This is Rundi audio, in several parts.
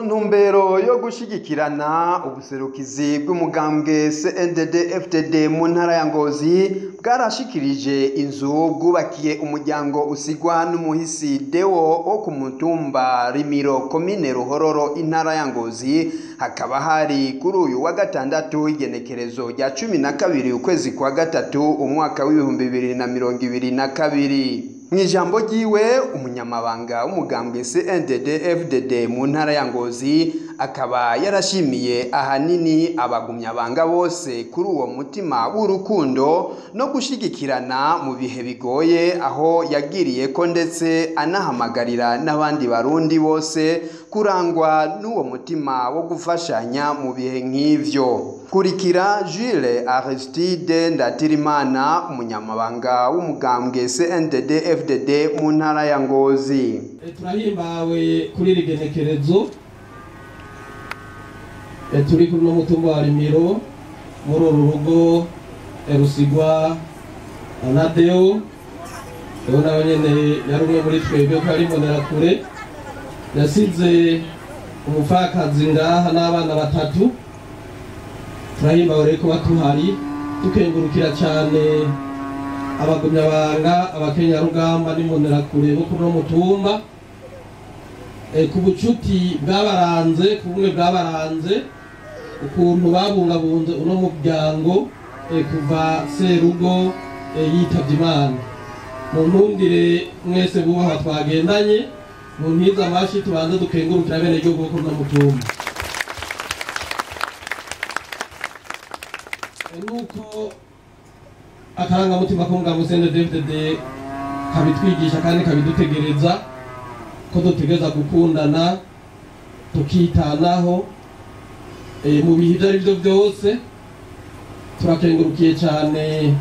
Mu ntumbero yo gushigikirana, ubuserukizi bw'umugambwe CNDD-FDD mu ntara ya Ngozi bwarashikirije inzu bwubakiye umuryango usigwa n'umuhisi Deo wo ku mutumba Rimiro, komine Ruhororo, intara ya Ngozi. Hakaba hari kuri uyu wa gatandatu, igenekerezo rya 12 ukwezi kwa gatatu, umwaka w'2022. Mw'ijambo ryiwe, umunyamabanga w'umugambwe CNDD FDD mu ntara ya Ngozi akaba yarashimiye ahanini abagumyabanga bose kuri uwo mutima w'urukundo no gushigikirana mu bihe bigoye, aho yagiriye ko ndetse anahamagarira n'abandi Barundi bose kurangwa n'uwo mutima wo gufashanya mu bihe nk'ivyo. Kurikira Jules Aristide Ndatirimana, umunyamabanga w'umugambwe CNDD FDD mu ntara ya Ngozi. Turahimbawe kuri iri genekerezo turi kuri uno mutumba wa Rimiro, muri uru rugo rusigwa na Deo. Deo nawe nyene yari umwe muri twebwe, ko yari imbonerakure. Yasize umupfakazi ngaha n'abana batatu. Turahimbawe rero kuba tuhari, tukengurukira cane abagumyabanga, abakenyarugamba n'imbonerakure bo kuri uno mutumba ku bucuti bwabaranze, ku bumwe bwabaranze, ukuntu babungabunze uno muryango kuva serugo yitavye Imana. Mu ntundire mwese bubahwa twagendanye, mu ntiza amashi, tubanze dukengurukira bene gihugu bo kuri uno mutumba. Nuko akarangamutima k'umugambwe CNDD-FDD kabitwigisha kandi kabidutegereza ko dutegereza gukundana, tukitanaho mu bihe ibyo ari byo byose. Turakengurukiye cyane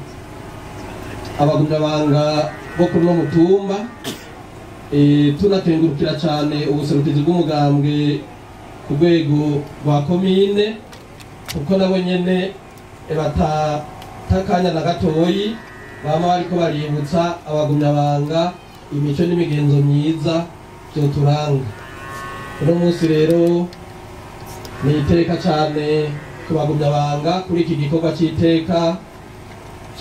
abagumyabanga bo kuri uno mutumba, tunakengurukira cyane ubuserukizi bw'umugambwe ku rwego rwa komine, kuko nabo nyene batatakanya na gatoyi, bama bariko baributsa abagumyabanga imico n'imigenzo myiza vyoturanga. Uno munsi rero ni iteka cane ku bagumyabanga kuri iki gikorwa c'iteka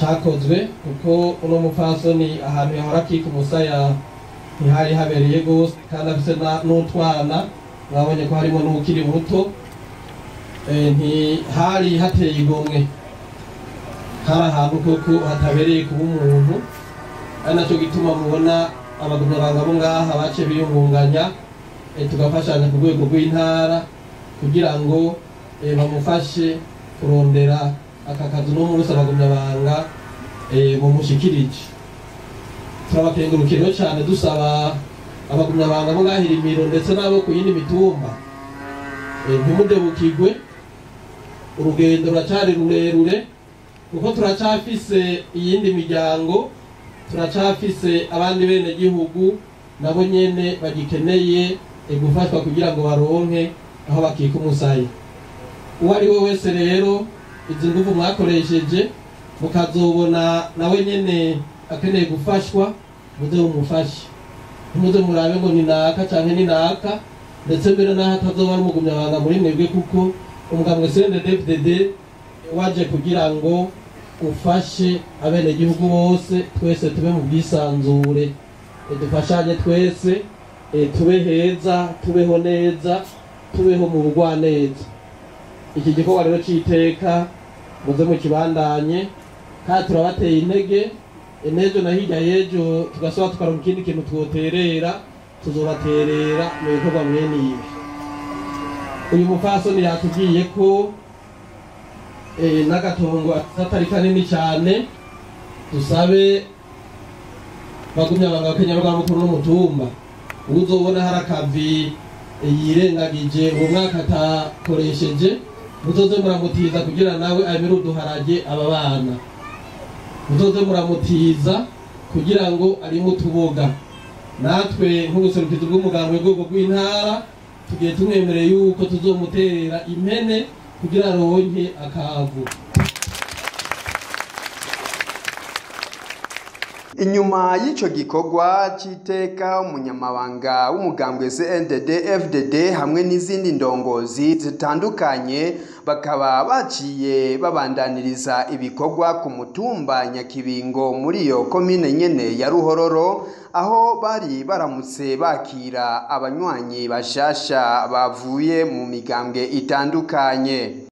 cakozwe, kuko uno mupfasoni ahantu yahora akika umusaya ntihari habereye gose, kandi afise n'utwana, mwabonye ko harimo n'ukiri muto. Ntihari hateye igomwe, hari ahantu koko hatabereye kuba umuntu. Ari naco gituma mubona abagumyabanga bo ngaha baciye biyungunganya, tugafashanya ku rwego rw'intara kugira ngo bamufashe kurondera aka kazu. No munsi abagumyabanga bumushikirije, turabakengurukira cyane. Dusaba abagumyabanga bo ngaha Irimiro ndetse n'abo ku yindi mitumba, ntimudebukirwe, urugendo ruracari rurerure, kuko turacafise iyindi miryango, turacafise abandi bene gihugu nabo nyene bagikeneye gufashwa kugira ngo baronke aho bakika umusaya. Uwo ari we wese rero, izi nguvu mwakoresheje, mukazobona nawe nyene akeneye gufashwa, muze mumufashe. Ntimuze murabe ngo ni naka canke ni naka, ndetse mbere n'aho atazoba ari umugumyabanga muri mwebwe, kuko umugambwe CNDD-FDD waje kugira ngo ufashe abenegihugu bose, twese tube mu bwisanzure, dufashanye twese, tube heza, tubeho neza, tubeho mu bugwaneza. Iki gikorwa rero c'iteka muze mukibandanye, kandi turabateye intege. N'ejo na hirya y'ejo tugasaba tukaronka ikindi kintu twoterera, tuzobaterera mu bikorwa mwene ibi. Uyu mupfasoni yatubwiye ko n'agatongo atari kanini cyane. Dusabe bagumyabanga bakenyarugamba mukuru n'umutumba, uzobona hari akavi yirengagije uwo mwaka atakoresheje, muzoze muramutiza kugira nawe amire uduharage aba bana, muzoze muramutiza kugira ngo arime utuboga. Natwe nk'ubuserukizi bw'umugambwe rwego rw'intara tugiye tumwemereye yuko tuzomuterera impene kugira aronke akavu. Inyuma y'ico gikorwa c'iteka, umunyamabanga w'umugambwe CNDD FDD hamwe n'izindi ndongozi zitandukanye bakaba baciye babandaniriza ibikorwa ku mutumba Nyakibingo muri iyo komine nyene ya Ruhororo, aho bari baramutse bakira abanywanyi bashasha bavuye mu migambwe itandukanye.